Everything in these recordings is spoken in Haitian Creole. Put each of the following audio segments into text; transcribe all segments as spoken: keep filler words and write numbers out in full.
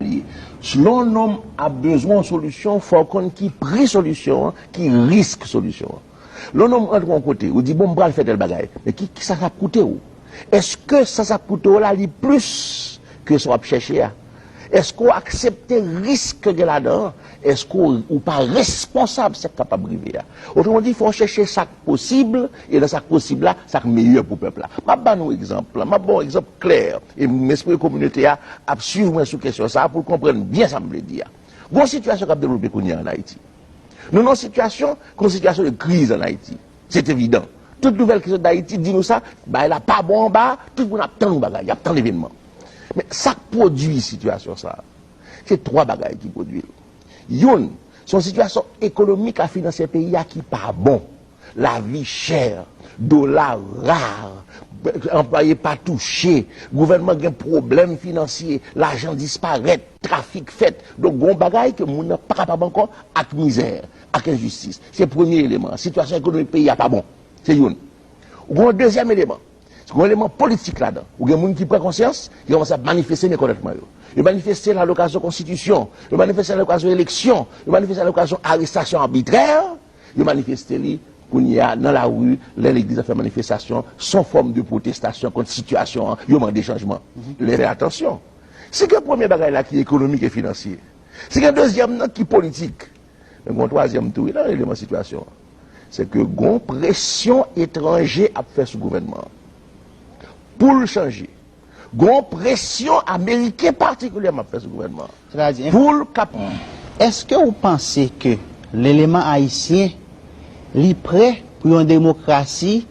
Lè yon nonm ap bezwen yon solisyon, fò w konn ki pri solisyon an, ki risk solisyon an. Lè yon nonm antre yon kote, ou di, "Bon, m pral fè tèl bagay." Men ki, ki sa k ap koute w? Èske sa, sa k ap koute w la, li plis ke sa w ap chèche a? Èske w aksepte risk ke gen ladan an? Èske w, ou pa responsab sa k kapab rive a? Otreman di, fò w chèche sa k posib, e nan sa k posib la, sa k meyè pou pèp la. M ap ba nou egzanp, m ap ba w egzanp klè, e m espere kominote a ap swiv mwen sou kesyon sa a pou l konprann byen sa m vle di a. Gon sitiyasyon k ap devlope kounye a ann Ayiti. Nou nan yon sitiyasyon, gon sitiyasyon de kriz ann Ayiti. Se evidan. Tout nouvèl ki sot d Ayiti di nou sa, bagay la pa bon anba, tout moun ap tann yon bagay, y ap tann evènman. Men sa k pwodui sitiyasyon sa a, se twa bagay ki pwodui l. Youn, se yon sitiyasyon ekonomik a finansyè peyi a ki pa bon. Lavi chè, dola ra, anplwaye pa touche, gouvènman gen pwoblèm finansye, lajan disparèt, trafik fèt. Donk, gon bagay ke moun nan pa kapab ankò ak mizè, ak enjistis. Se premye eleman an. Sitiyasyon ekonomik peyi a pa bon. Se youn. Ou gen yon dezyèm eleman. Ou gen yon eleman politik ladan. Ou gen moun ki pran konsyans, ki kòmanse ap manifeste mekòntantman yo. Yo manifeste la lokazyon konstitisyon, yo manifeste la lokazyon eleksyon, yo manifeste la lokazyon arestasyon abitrè. Yo manifeste li kounye a nan lari, lè legliz ap fè manifestasyon, se yon fòm de pwotestasyon kont sitiyasyon an, yo mande chanjman. Lè, fè atansyon. Si gen premye bagay la ki ekonomik e finansye, si gen dezyèm nan ki politik, men gen yon twazyèm tou, wi, nan eleman sitiyasyon an. Se ke gon presyon etranje ap fè sou gouvènman an pou l chanje. Gon presyon ameriken patikilyèman ap fè sou gouvènman an pou l kap. Èske ou panse ke leleman ayisyen li prè pou yon demokrasi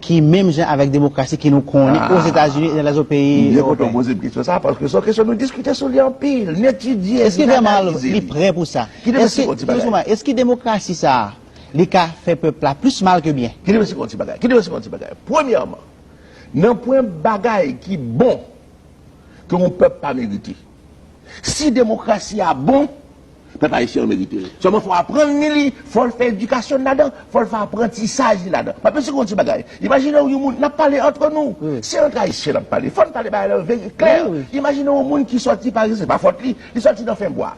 ki menm jan avèk demokrasi ke nou konnen Ozetazini e nan lèzòt peyi ewopeyen? M byen kontan w poze m kesyon sa a, paske se yon kesyon nou diskite sou li anpil, n etidye, n analize li. Èske vrèman li prè pou sa? Kite m esplike w yon ti bagay. Èske demokrasi sa a, li ka fè pèp la plis mal ke byen? Kite m esplike w yon ti bagay. Kite m esplike w yon ti bagay. Premyèman, nan pwen bagay ki bon ke yon pèp pa merite. Si demokrasi a bon, pèp ayisyen an merite l. Sèlman fò w aprann li li, fò l fè edikasyon l ladan, fò l fè aprantisaj li ladan. M ap esplike w yon ti bagay. Imajine w yon moun, n ap pale antre nou. Se antre ayisyen n ap pale. Fò n pale bagay la veri klè. Imajine w yon moun ki sòti, pa egzanp, se pa fòt li, li sòti nan fen bwa.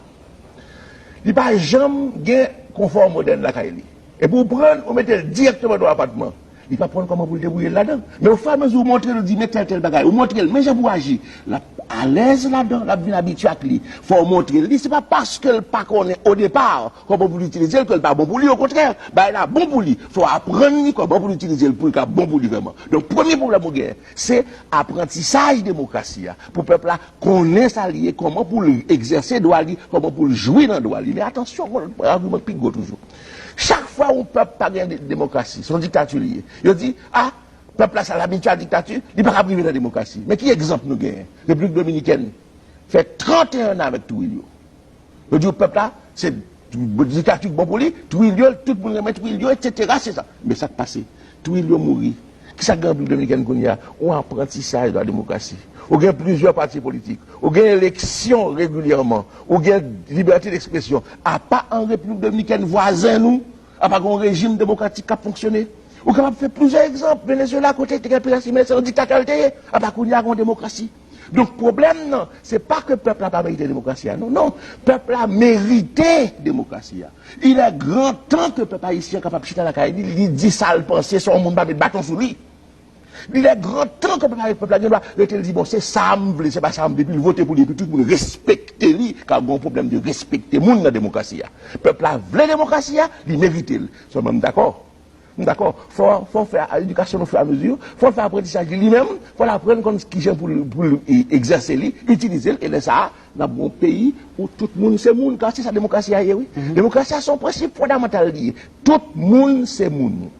Li pa janm gen konfò modèn lakay li. Epi w pran l, ou mete l dirèkteman nan yon apatman. Li p ap konn kòman pou l debouye l ladan. Men ofiramezi ou montre l, ou di, "Men tèl, tèl bagay." Ou montre l, "Men jan pou w aji." L ap alèz ladan, l ap vin abitye ak li. Fò w montre l li. Se pa paske l pa konnen odepa kòman pou l itilize l ke l pa bon pou li. Okontrè, bagay la bon pou li. Fò w aprann li kòman pou l itilize l pou l ka bon pou li vrèman. Donk, premye pwoblèm ou genyen, se aprantisaj demokrasi a. Pou pèp la konnen sa l ye, kòman pou l egzèse dwa li, kòman pou l jwi nan dwa li. Men atansyon, gon lòt agiman ki pi gwo toujou. Chak fwa yon pèp pa gen de-, demokrasi, se yon diktati li ye. Yo di, a, pèp la sa l abitye a diktati, li pa kab rive nan demokrasi. Men ki egzanp nou genyen? Repiblik Dominikèn fè trannteyen an avèk Trujillo. Yo di w pèp la, se diktati k bon pou li, Trujillo, tout moun renmen Trujillo, etsetera, se sa. Men sa k pase? Trujillo mouri. Kisa k gen Repiblik Dominikèn kounye a? Yon aprantisaj de la demokrasi. Ou gen plizyè pati politik. Ou gen eleksyon regilyèman. Ou gen libète dekspresyon. Apa an Repiblik Dominikèn vwazen nou, apa gen yon rejim demokratik k ap fonksyone? Ou kapab fè plizyè egzanp. Venezuela, kote te gen Perez Jimenez, se yon diktatè l te ye. Apa kounye a gen yon demokrasi. Donk, pwoblèm nan, se pa ke pèp la pa merite demokrasi a, non, non. Pèp la merite demokrasi a. Il est grand temps ke pèp ayisyen kapab chita lakay li, li di sa l panse san yon moun pa met baton sou li. Il est grand temps ke pèp la, pèp la gen dwa rete l di, "Bon, se sa m vle, se pa sa m vle," epi l vote pou li, epi tout moun respekte li, ka gen yon pwoblèm de respekte moun nan demokrasi a. Pèp la vle demokrasi a, li merite l. Sèlman m dakò. M dakò. Fò, fò w fè edikasyon l ofiramezi, fò l fè aprantisaj li li menm, fò l aprann konn kijan pou l, pou l e, egzèse li, itilize l, e lè sa a, n ap gen yon peyi ou tout moun se moun, ka se sa demokrasi a ye, wi. Demokrasi a se yon prensip fondamantal li ye. Tout moun se moun.